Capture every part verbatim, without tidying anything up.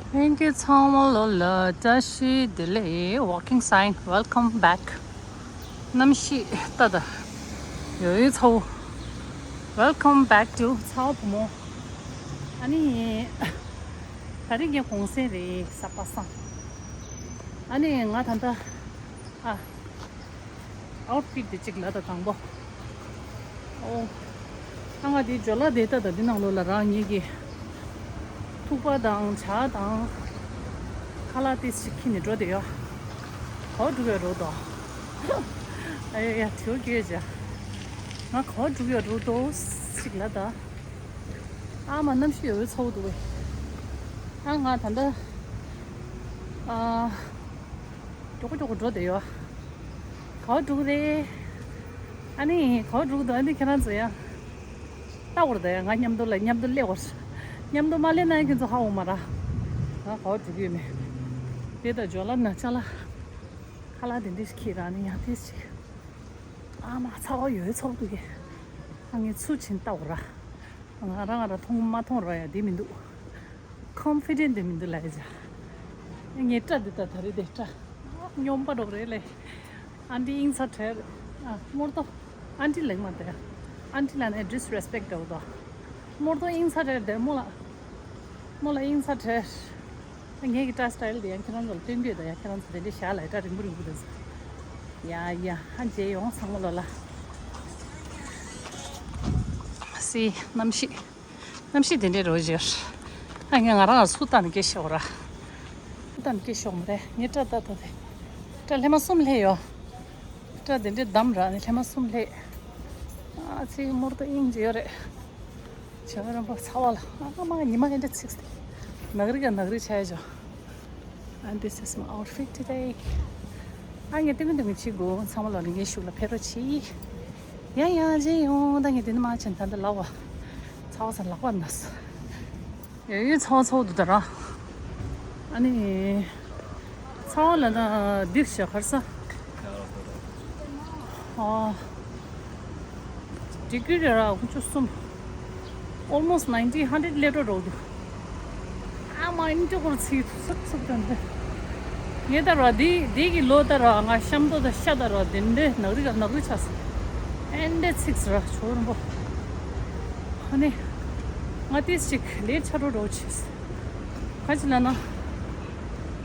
ལྷན་རྒྱས་ཚང་མ་ལོ་ལ་བཀྲ་ཤིས་བདེ་ལེགས། Walking sign, welcome back. གནམ་གཤིས་ལྟ་ད། ཡོད་ཡོད་ཚ་བོ། Welcome back to ཚ་བོ་བུ་མོ། ཨ་ནི། ད་རིང་ངའི་གུང་སེང་རེད། གཟའ་པ་སངས། ཨ་ནི་ང་ད་ལྟ། ཨ། ཨའུ་ཊི་ཕིཊ་དེ་གཅིག་ལ་ད་དང་པོ། ཨོ། ཨ་ང་དེ་ཇོ་ལ་དེ་ལྟ་ད་འདི་ནང་ལོགས་ལ་རང་ཉིད་ཀྱི་ཐུག་པ་དང་ཇ་དང་ཁ་ལག་དེ་ཞིག་ཁྱེར་ནས་འགྲོ་དེ་ཡོད། ག་པར་འགྲོ་གི་ཡོད་རོགས་དོ། ཨ་ཡ་ཡ་དེའོ་སྐྱོ་ཇ། ང་ག་པར་འགྲོ་གི་ཡོད་རོགས་དོ། ཞིག་ལ་ད། ཨ་མ་གནམ་གཤིས་ཡོད་ཚ་བོ་འདུག་བས། ཨ་ང་ད་ལྟ། ཨ། མགྱོགས་པོ་མགྱོགས་པོ་འགྲོ་བསྡད་ཡོད། ག་པར་འགྲོ་གི་རེད། ཨ་ནི་ག་པར་འགྲོ་གི་འདུག་ཨ་ནི་ཁྱེད་རང་ཚོ་ཡང་། ལྟ་བར་ད་ཡང་ང་མཉམ་དུ་ལ་མཉམ་དུ་སླེབས་བར། མཉམ་དུ་མ་སླེབས་ན་ཡང་ཁྱེད་ཚོ་ཧ་འོང་མ་ར། ང་ག་པར་འགྲོ་གི་ཡོད་མེད། དེ་ད་ཇོ་ལ་ན་ཅ་ལ། ཁ་ལག་དེ་འདྲས་ཤིག་ཁྱེར་ར་ནི་ཡང་དེ་ཞིག་ཨ་མ་ཚ་བ་ཡོད་ཚོགས་འདུག་གི་ཨ་ངས་ཚུར་ཕྱིན་ལྟ་བར། ང་རང་ང་རང་མཐོང་མ་མཐོང་ར་ཡ་དེ་མི་འདུག་ཀོན་ཕི་ཌེན་ཊི་དེ་མི་འདུག་ལ་ཡ་ཅ། ངས་སྐྲ་འདི་ལྟ་ད་རེད་དེ་སྐྲ། སྨྱོན་པ་རོགས་རེད་ལེ། ཨན་ཊི་དབྱིངས་ཚ་བྲལ། ཨ་མོར་ཏོ། ཨན་ཊི་ལེགས་མ་དེ། ཨན་ཊི་ལ་ནས་ཌི་སི་རེ་སི་པེག་ཊི་འདྲ་བོ་དོ། མོར་ཏོ་དབྱིངས་ཚ་བྲལ་དེ་མོ་ལ། མོ་ལ་དབྱིངས་ཚ་བྲལ། ངེད་ཀྱི་སྐྲ་སི་ཊལ་དེ་ཡང་ཁྱེད་རང་ཚོ་ལ་སྟོན་གྱི་ཡོད་ད་ཡ། ཁྱེད་རང་ཚོ་དེ་འདྲའི་ཞག་ལ་སྐྲ་རིང་པོ་རིང་པོ་དེ་ཚོ། ཡ་ཡ་ཧ་མཇལ་ཡོང་ཚང་མ་ལོ་ལ། སི་གནམ་གཤིས། གནམ་གཤིས་དེ་འདྲའི་རོ་བཞིར། ཨ་ངས་ང་རང་ལ་སུ་བཏང་ནས་སྐད་ཤོག་ར། སུ་བཏང་ནས་སྐད་ཤོག་མ་རེད། ངས་སྐྲ་ད་ད་དེ། སྐྲ་ལྷེ་མ་གསུམ་ལྷེ་ཡོད། སྐྲ་དེ་འདྲའི་བསྡམས་ར་ནི་ལྷེ་མ་གསུམ་ལྷེ། ཨ་ཚེ་མོར་ཏོ་དབྱིངས་ཅི་ཡོད་རེད། བྱ་བ་རིམ་པ་ཚ་བ་ལ་ཨ་མ་ཉི་མ་ཨེ་འདྲ་ཚིག་སྟེ། ནག་རིག་ག་ནག་རིག་ཆ་ཡ་ཇོ། And this is my outfit today. ཨ་ངས་ཏིང་ངེ་ཏིང་ངེ་བྱེད་དགོས། ཚང་མ་ལོ་ལ་ངའི་ཤུགས་ལ་ཕེབས་རོགས་གྱིས། ཡ་ཡ་རྗེ་ཡོང་ད་ངས་དེ་ནི་མ་བྱན་ད་འདི་ལ་བ། ཚ་བ་ས་ལག་པ་ན་ས། ཡ་ཡོད་ཚ་བ་ཚ་བ་འདུག་ད་ར། ཨ་ནི། ཚ་བ་ལ་ན་འདིར་ཞག་གར་ས། ཨ། ཌི་གི་རི་ར་དགུ་བཅུ་གསུམ། Almost ninety, hundred ལས་འགྲོ་འགྲོ་འདུག་ཨ་མ་ཨིན་ཏྲི་གོར་ཚིག་སུབ་སུབ་དོན་དེ། ངས་ད་ར་འདི་འདི་གི་ལོ་ད་ར་ང་ཤམ་ཏོ་ད་ཤ་ད་ར་དེ་འདྲས་ནག་རི་ག་ནག་རི་ཆགས་སོང་། ཨེ་འདྲས་ཚིག་ཟེར་ར་ཆོར་འབོ། ཨ་ནི། ང་ཏིས་ཅིག་ལས་ཆ་འགྲོ་འགྲོ་བྱེད། ག་ཅི་ལ་ན།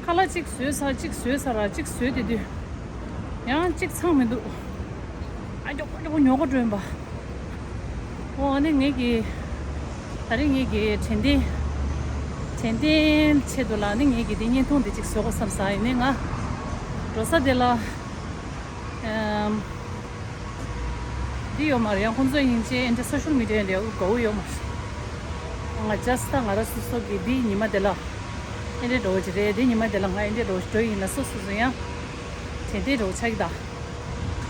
ཁ་ལག་གཅིག་བཟོས་ཚར་གཅིག་བཟོས་ཚར་ར་གཅིག་བཟོས་དེ་དུས། ཡང་གཅིག་ཚང་མི་འདུག་ཨ་མགྱོགས་པོ་མགྱོགས་པོ་ཉོ་ག་འགྲོ་ཡིན་པ། ཨོ་ཨ་ནི་ངེད་ཀྱི། ད་རིང་ངེད་ཀྱི་དྲན་རྟེན། དྲན་རྟེན་ཆེད་དུ་ལ་ནི་ངེད་ཀྱི་དེ་བརྙན་ཐུང་དེ་གཅིག་བཟོ་དགོས་བསམ་ས་ཡིན་ནི་ང་། འགྲོ་ས་དེ་ལ། ཨམ། འདི་ཡོད་མ་རེད་ཡང་ཁོང་ཚོ་ཡིན་ཅེ་ཨེ་འདྲ་སོ་ཤལ་མི་ཌི་ཡ་ལས་དགའ་བོ་ཡོད་མ་རེད། ང་ཇ་སི་ཊི་ད་ང་ར་སོ་སོ་གི་འདི་ཉི་མ་དེ་ལ། ཨེ་འདྲ་འགྲོ་བ་ཅིག་རེད་འདི་ཉི་མ་དེ་ལ་ང་ཨེ་འདྲ་འགྲོ་བ་ཅིག་འགྲོ་ཡིན་ལ་སོ་སོ་སོ་ཡང་། དྲན་རྟེན་འགྲོ་བ་ཆགས་ཀྱི་ད།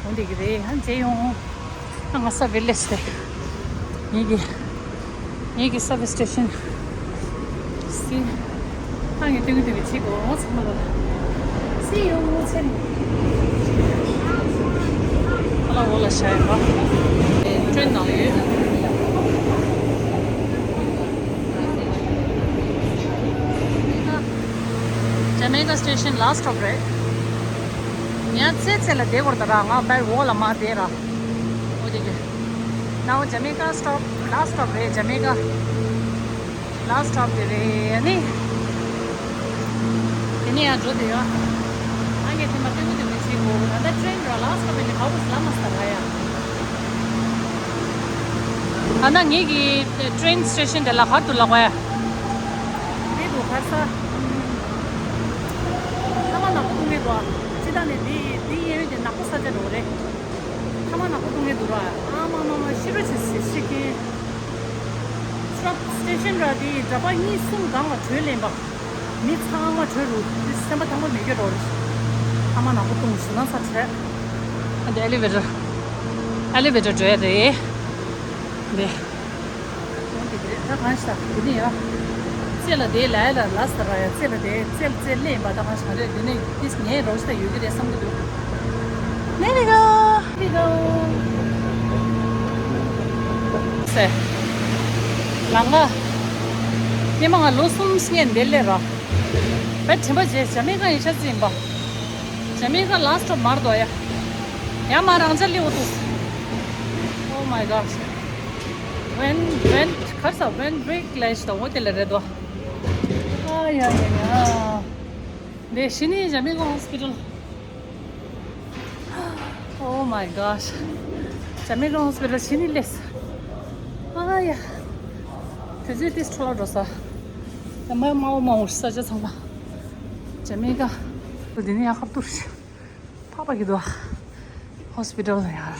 འོང་བསྡད་ཀྱི་རེད་ཧ་མཇལ་ཡོང་། ཨ་ང་ས་བི་ལེ་ཇི་དེ། ངེད་ཀྱི། ངེད་ཀྱི་སར་བི་སི་སི་ཊེ་ཤན། སི། ཨ་ངས་སྟོན་གྱི་སྟོན་གྱི་བྱེད་དགོས་ཚང་མ་ལ། སི་ཡོང་ཚེ། ཨ་ལ་འོ་ལ་ཤ་ཡ་པ། ཀྲེན་ནང་ཡོད། ཇ་མེ་ཀ་སི་ཊེ་ཤན་ལ་སི་ཊོབ་རེད། ཉ་ཚེ་ཚེ་ལ་བསྡད་དགོས་རེད་ད་ར་ང་བལ་འོག་ལ་མ་བསྡད་ར། འོ་དེ་གི། ནའོ་ཇ་མེ་ཀ་སི་ཊོབ་ལ་སི་ཊོབ་རེད་ཇ་མེ་ཀ། ལ་སི་ཊོབ་དེ་རེད་ནི། དེ་ནས་ཡང་འགྲོ་དེ་ཡོད། ཨ་ངས་དེ་མ་སྟོན་གི་དེ་མི་བྱེད་གོ་ད་ལྟ་ཀྲེན་ར་ལ་སི་ཊོབ་ནས་ག་བོ་སི་ལ་མ་སི་ད་ར་ཡ། ད་ལྟ་ངེད་ཀྱི་ཀྲེན་སི་ཊེ་ཤན་དེ་ལ་ག་རུ་ལ་གོ་ཡ། འདི་འདུག་གར་ས། ཐ་མག་ནག་པོ་གཏོང་གི་འདུག་ཨ། སྤྱི་བཏང་ནས་འདི་འདི་གཡས་གཡོན་དེ་ནག་པོ་ས་ཆ་འགྲོ་གི་རེད། ཐ་མག་ནག་པོ་གཏོང་གི་འདུག་ར། ཨ་མ་མ་མ་ཤི་རོ་ཆེ་ཤི་ཤི་ཁན། ཊེ་རེན་སི་ཊེ་ཤན་ར་དེ་འདྲ་པ་གཉིས་གསུམ་སྒང་ལ་བྲོས་ལེན་པ། མི་ཚང་མ་བྲོས་རུ་དེ་སེམས་པ་ཐང་པོ་མེད་གི་འགྲོ་རེད། ཐ་མག་ནག་པོ་གཏོང་ཞུ་ན་ས་བྲལ། ཨ་འདི་ཨེ་ལི་ཝེ་ཊར། ཨེ་ལི་ཝེ་ཊར་བྲོས་རེད། འདི། འོ་དེ་གི་རེད་ད་གང་ཞིག་ད་དེ་ནི་ཡ། རྩེ་ལ་དེ་ལ་ཡ་ལ་ལ་ས་ར་ཡ་རྩེ་ལ་དེ་རྩེ་ལ་རྩེ་ལེན་པ་ད་གང་ཞིག་ག་རེད་དེ་ནི་ཏིས་ངའི་རོགས་ཤིག་ད་ཡོད་གི་རེད་བསམ་གི་འདུག There we go. There we go. ཟེ། ལང་ཀ་སྙེ་མ་ང་ལོ་གསུམ་སྙེ་འདི་ལས་ར། བེད་དྲན་པ་བྱས་ཇ་མེ་ཀ་ཡིན་ཤ་ཙི་ཡིན་པ། ཇ་མེ་ཀ་ལ་སི་ཊི་མར་དོ་ཡ། ཡ་མ་རང་ཅག་ལི་འོ་ཏུ། Oh my god. When when གར་ས་when break ལས་ཤི་ད་འོ་དེ་ལ་རེད་དོ། ཨ་ཡ་ཡ་ཡ། འདི་ཤི་ནི་ཇ་མེ་ཀ་ཧོ་སི་པི་ཊལ། Oh my gosh. ཇ་མེ་ཀ་ཧོ་སི་པི་ཊལ་ཕྱི་ནས་སླེབས། ཨ་ཡ། དུས་ཚོད་ཏིས་འཕྲོ་བརླག་འགྲོ་ས། ཡ་མ་མ་འོ་མ་འོ་ས་ཆ་ཚང་མ། ཇ་མེ་ཀ་འདི་ནས་ཡ་ཁ་ཐུར་ཕག་པ་གི་འདུག་ཧོ་སི་པི་ཊལ་ལ་ཡར་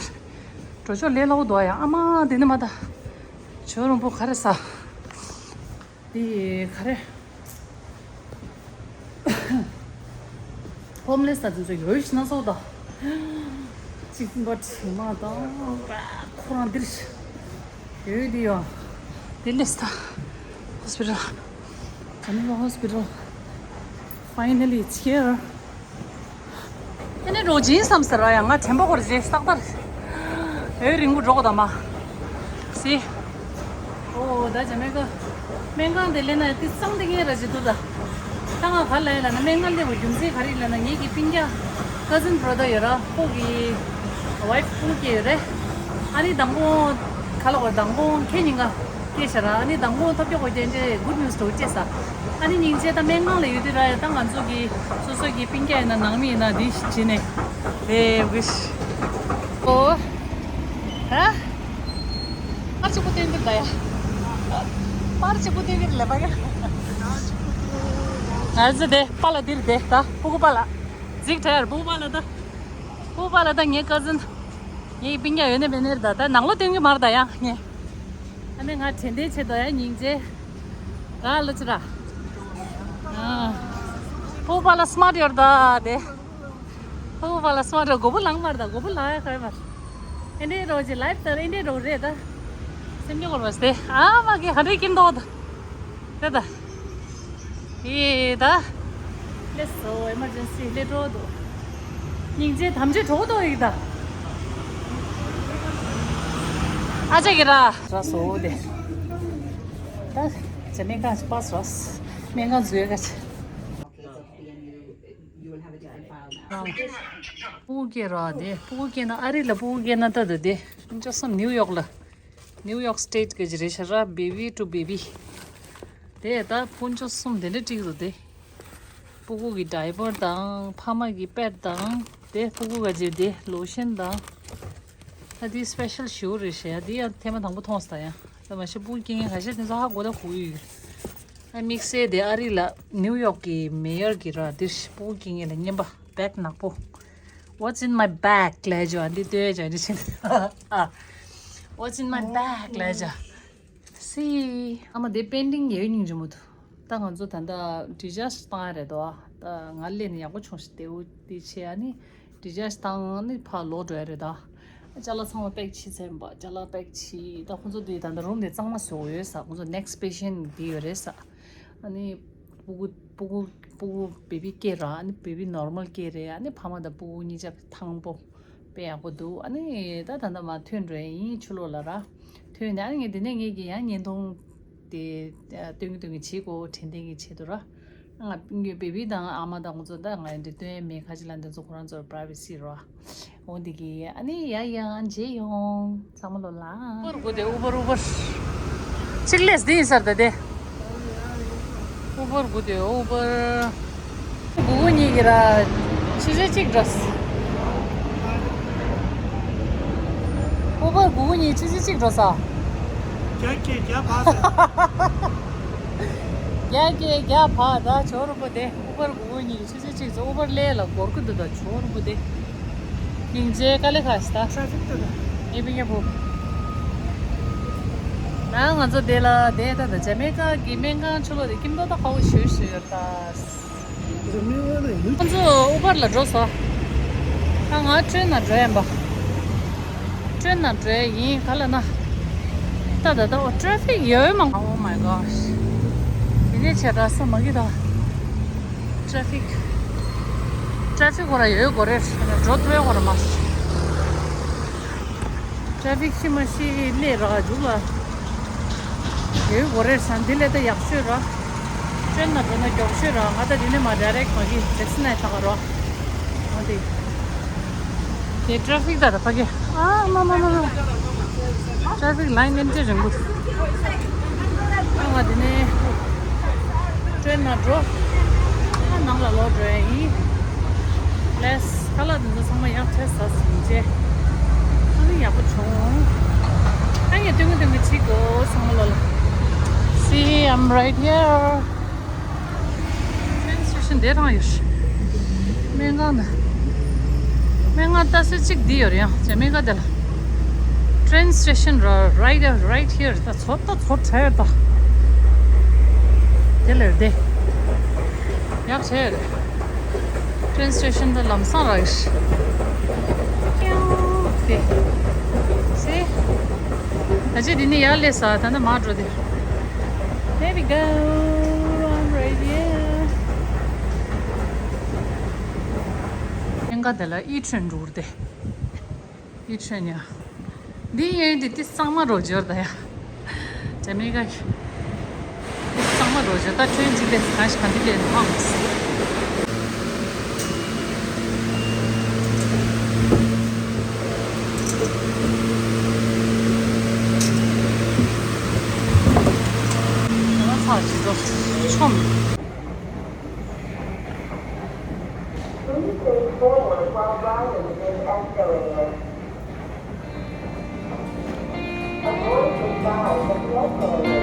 འགྲོ་ཕྱོགས་ལས་སླ་བོ་འདུག་ཡ། ཨ་མ་འདི་ནས་མ་ད་ཇོ་རོང་པོ་ག་རེ་ས། འདི་ག་རེ། ཧོམ་ལེ་སི་ད་དེ་ཚོ་ཡོད་ཤི་ན་སོ་ད། གཅིག་པ་དྲི་མ་དང་ཁོ་རང་འདིར་ཡོད་དེ་ཡོད། འདི་ལེ་སི་ད་ཧོ་སི་པི་ཊལ། ཇ་མེ་ཀ་ཧོ་སི་པི་ཊལ། Finally, it's here. ཨེ་ནས་འགྲོ་ཇིན་བསམ་ཟེར་བ་ཡང་ང་དྲན་པ་ཁོར་རྗེས་སྟག་པར་འོད་རིང་པོ་འགྲོ་གོ་ད་མ་སི། ཨོ་ད་ཇ་མེ་ཀ་སྨན་ཁང་དེ་ལས་ན་དེ་གཙང་དེ་ངའི་ར་ཇི་ཏུ་ད། ད་ང་ག་ལ་ཡ་ལ་ན་སྨན་ཁང་སླེབས་པའི་རྒྱུ་མཚན་ག་རེ་ལ་ན་ངེད་ཀྱི་སྤུན་ཀྱག་ཀ་ཟིན་བྷ་ར་དར་ཡོད་ར་ཁོ་གི་ཝའི་ཕུ་སྤུ་གུ་སྐྱེས་ཡོད་རེད། ཨ་ནི་མདང་དགོང་ག་ལ་གོ་མདང་དགོང་ཁེ་ཉིན་ག་སྐད་ཆ་ར་ཨ་ནི་མདང་དགོང་ཐོབ་རྒྱག་གོ་རྒྱ་འདྲེ་གུད་ནིའུ་སི་འགྲོ་ཅེས་ས། ཨ་ནི་སྙིང་རྗེ་ད་སྨན་ཁང་ལ་ཡོད་དུས་ར་ཡ་ད་ང་ཚོ་གི་སོ་སོ་གི་སྤུན་ཀྱག་ཡིན་ན་ནང་མི་ཡིན་ན་འདི་བྱེད་ནས་དེ་བིས་ཨོ་ཧ་པར་གཅིག་པུ་བསྟན་འདིར་ད་ཡ་པར་གཅིག་པུ་བསྟན་འདིར་ལས་པ་ཡ། ང་ཚོ་དེ་པ་ལ་འདིར་དེ་ད་སྤུ་གུ་པ་ལ་འཛིག་གྲ་ཡར་སྤུ་གུ་པ་ལ་ད་སྤུ་གུ་པ་ལ་ད་ངའི་ཀ་ཟིན། ངའི་སྤུན་ཀྱག་ཡོད་ནི་མེད་ནི་རེད་ད། ད་ནང་ལོགས་སྟོན་གྱི་མ་རེད་ད་ཡང་ངས། ཨ་ནི་ང་དྲན་རྟེན་ཆེད་དུ་ཡང་སྙིང་རྗེ། ར་ལོ་ཅི་ར། ཨ། ཕུ་བ་ལ་སི་མ་ཊི་ཡོད་ད་དེ། ཕུ་བ་ལ་སི་མ་ཊི་ཡོད་མགོ་བོ་ལངས་མ་རེད་ད་མགོ་བོ་ལངས་ཡ་ཁ་ཡ་མ་རེད། ཨེ་འདྲའི་རོ་ཅི་ལའིབ་ད་ཨེ་འདྲའི་རོ་རེད་ད། སེམས་ཀྱི་འཁོར་བ་སྟེ་ཨ་མ་གི་ཧ་འདྲའི་ཀིན་དོ་ད། དེ་ད། ཡེ་ད། ལེ་སོ་ཨེ་མར་ཇེན་སི་ལེ་འགྲོ་འདུག་སྙིང་རྗེ་དམ་ཆོས་གྲོགས་དོ་ཡིག་ད། ཨ་ཅག་གི་ར། ར་སོ་དེ། ད། ཇ་སྨན་ཁང་ཞིག་པ་སོ། སྨན་ཁང་འཛུལ་ག་ཆེ། སྤུ་གུ་སྐྱེས་ར་དེ་སྤུ་གུ་སྐྱེས་ན་ཨ་རི་ལ་སྤུ་གུ་སྐྱེས་ན་ད་དུ་དེ་ཅོ་སམ་ནིའུ་ཡོག་ལ། ནིའུ་ཡོག་སི་ཊེཊ་གི་ཅི་རེད་ཤ་ར་བེ་བི་ཊུ་བེ་བི། དེ་ད་ཕུན་ཚོགས་གསུམ་དེ་འདྲ་ཀྲིག་རུ་དེ། སྤུ་གུ་གི་ཌའི་པར་དང་ཕ་མ་གི་པེཌ་དང་དེ་སྤུ་གུ་ག་ཅི་དེ་ལོ་ཤན་དང་། ད་དེ་སི་པེ་ཤལ་ཞུ་རེད་ཤ་ཡ་དེ་ཡང་ཐེངས་མ་དང་པོ་མཐོང་སྟ་ཡ། ད་མ་གཞི་སྤུ་གུ་སྐྱེ་མཁན་ཁ་ཤས་དེ་ཚོ་ཧ་གོ་ད་གོ་ཡོད། ཨ་དམིགས་བསལ་དེ་ཨ་རི་ལ་ནིའུ་ཡོག་གི་མེ་ཡར་གི་ར་དེ་སྤུ་གུ་སྐྱེ་མཁན་ལ་རྔན་པ་བེག་ནག་པོ། What's in my bag ལས་ཇོ་འདི་ལྟོས་ཇོ་འདི་ཕྱིན། What's in my bag ལས་ཇོ། སི། ཨ་མ་དེ་པེན་ཌིང་ཡོད་སྙིང་རྗེ་མོ་འདུག་ད་ང་ཚོ་ད་ལྟ་ཌི་ཆར་ཇི་བཏང་ཡ་རེད་དོ། ད་ང་སླེབས་ནས་ཡག་པོ་བྱུང་ཞིག་དེའུ་དེ་ཆེ་ཨ་ནི་ཌི་ཆར་ཇི་བཏང་ནི་ཕར་ལོག་འགྲོ་ཡ་རེད་ད། ཅ་ལག་ཚང་མ་པེག་བྱས་ཚར་ཡིན་པ་ཅ་ལག་པེག་བྱས་ད་ཁོང་ཚོ་དེ་ད་ལྟ་རུམ་དེ་གཙང་མ་བཟོ་ཡོད་ས། ཁོང་ཚོ་ནེག་སི་པེ་ཤེན་དེ་ཡོད་རེད་ས། ཨ་ནི། སྤུ་གུ་སྤུ་གུ་སྤུ་གུ་བེ་བི་སྐྱེས་ར་ཨ་ནི་བེ་བི་ནོར་མལ་སྐྱེས་རེད། ཨ་ནི་ཕ་མ་དང་སྤུ་གུ་གཉིས་ཆ་ཐང་པོ་དཔེ་ཡག་པོ་འདུག་ཨ་ནི་ད་ད་ལྟ་མ་ཐོན་འགྲོ་ཡ་ཡིན་ཕྱི་ལོགས་ལ་ར་ཐོན་ནས་ཨ་ནི་ངས་འདི་ནས་ངས་ཀྱི་ཡང་བརྙན་ཐུང་དེ་སྟོན་གི་སྟོན་གི་བྱེད་དགོས་དྲན་རྟེན་གི་ཆེད་དུ་ར་ང་སྤུན་གྱི་བེ་བི་དང་ཨ་མ་དང་ཁོང་ཚོ་ད་ང་འདི་སྟོན་ཡ་མེད་ཁ་ཅིག་ལ་འདི་ཚོ་ཁོ་རང་ཚོར་པ་རའི་ཝེ་སི་ར། འོ་འདི་གི་ཨ་ནི་ཡ་ཡ་མཇལ་ཡོང་ཚང་མ་ལོ་ལ། ཨུ་བར་དགོས་ཏེ་ཨུ་བར་ཨུ་བར། གཅིག་ལས་འདི་ཡིན་ས་རེད་ད་དེ། ཨུ་བར་དགོས་ཏེ་ཨུ་བར། སྤུ་གུ་གཉིས་ཀྱི་ར་ཆུ་ཚོད་གཅིག་འགྲོ་ས། ཨུ་བར་སྤུ་གུ་གཉིས་ཆུ་ཚོད་གཅིག་འགྲོ་ས། བརྒྱ་བརྒྱད་བརྒྱ་བར་ས། བརྒྱ་བརྒྱད་བརྒྱ་བར་ད་ཇོ་རུ་པོ་དེ་ཨུ་བར་སྤུ་གུ་གཉིས་ཀྱི་ཆུ་ཚོད་གཅིག་ཙམ་ཨུ་བར་ལས་ལ་འགོར་གི་འདུག་ད་ཇོ་རུ་པོ་དེ། སྙིང་རྗེ་དཀའ་ལས་ཁག་ཤི་ད། ཊེ་ཕིག་ཏུ་ད། ངའི་སྤུན་ཀྱག་བུ། ན་ང་ཚོ་དེ་ལ་དེ་ད་ད་ཇ་མེ་ཀ་གི་སྨན་ཁང་ཕྱི་ལོགས་དེ་ཀིམ་ཏོ་ད་ཁ་བོ་ཞོས་ཞོས་ཡོད་ད། ཇ་མེ་ཀ་ལ་ཡོད། ང་ཚོ་ཨུ་བར་ལ་འགྲོ་སོང་། ད་ང་ཊེན་ནང་འགྲོ་ཡིན་པ། ཊེན་ནང་འགྲོ་ཡིན་ག་ལ་ན། ད་ད་ད་ཨོ་ཊེ་ཕིག་ཡོད་མ། Oh my gosh. དེ་ནས་བྱས་ད་ས་མ་གི་ད། ཊེ་ཕིག་ཊེ་ཕིག་ཁོ་ར་ཡོད་གོ་རེད། འགྲོ་ཐུབ་ཡོད་གོ་ར་མ། ཊེ་ཕིག་ཤི་མ་ཤི་ལས་ར་འཇུག་ལ། ཡོད་གོ་རེད་ས་འདི་ལས་ད་ཡག་ཤོས་ར། ཊེན་ནང་འགྲོ་ན་མགྱོགས་ཤོས་ར། ང་ད་དེ་ནས་མ་ཌའི་རེག་མ་གི་ཇེག་སན་ནས་ཐག་རོ། འོ་དེ། དེ་ཊེ་ཕིག་ད་ར་ཕ་གི། ཨ་མ་མ་མ་མ། ཊེ་ཕིག་ལའིན་ཨེན་ཅི་རིང་པོ། ཨ་ང་དེ་ནས་ཊེན་ནང་འགྲོ། ཨ་ནང་ལ་ལོག་འགྲོ་ཡ་ཡིན། ལེས་ཁ་ལག་དེ་ཚོ་ཚང་མ་ཡག་ཆེ་ས་ཟིན་རྗེས། ཨ་ནི་ཡག་པོ་བྱུང་། ཨ་ངས་སྟོན་གི་སྟོན་གི་ཁྲིད་དགོས་ཚང་མ་ལོ་ལ། See, I'm right here. ཊེན་སི་ཊེ་ཤན་དེ་རང་ཡོད། སྨན་ཁང་ན། སྨན་ཁང་ལྟ་ས་གཅིག་འདི་ཡོད་རེད། ཡང་ཇ་མེ་ཀ་དེ་ལ། ཊེན་སི་ཊེ་ཤན་ར་right, right here. ད་ཚོ་ད་ཚོ་ཁྲ་ཡོད་ད། དེ་ལ་ཡོད་དེ། ཡག་ཆེ་ཡོད་རེད། ཊེན་སི་ཊེ་ཤན་ད་ལམ་སང་ར་ཡོད། ཀྱང་དེ། See? ད་ཅི་འདི་ནི་ཡར་སླེབས་ས། ད་ནི་མར་འགྲོ་དེ། There we go. I'm right here. སྨན་ཁང་དེ་ལ་ཨི་ཊེན་འགྲོ་དེ། ཨི་ཊེན་ཡ། འདི་ཡན་འདི་ཏི་གཙང་མ་རོ་འབྱོར་ད་ཡ། ཇ་མེ་ཀ་གི། ཏི་གཙང་མ་རོ་འབྱོར། ད་ཊེན་གཅིག་ལས་གང་ཞིག་ག་འདི་ལས་མང་མ་སི། ང་ཚ་ཅི་ཚོ་ཆོམ། Please stay forward while riding this escalator. Avoid the sides of the escalator.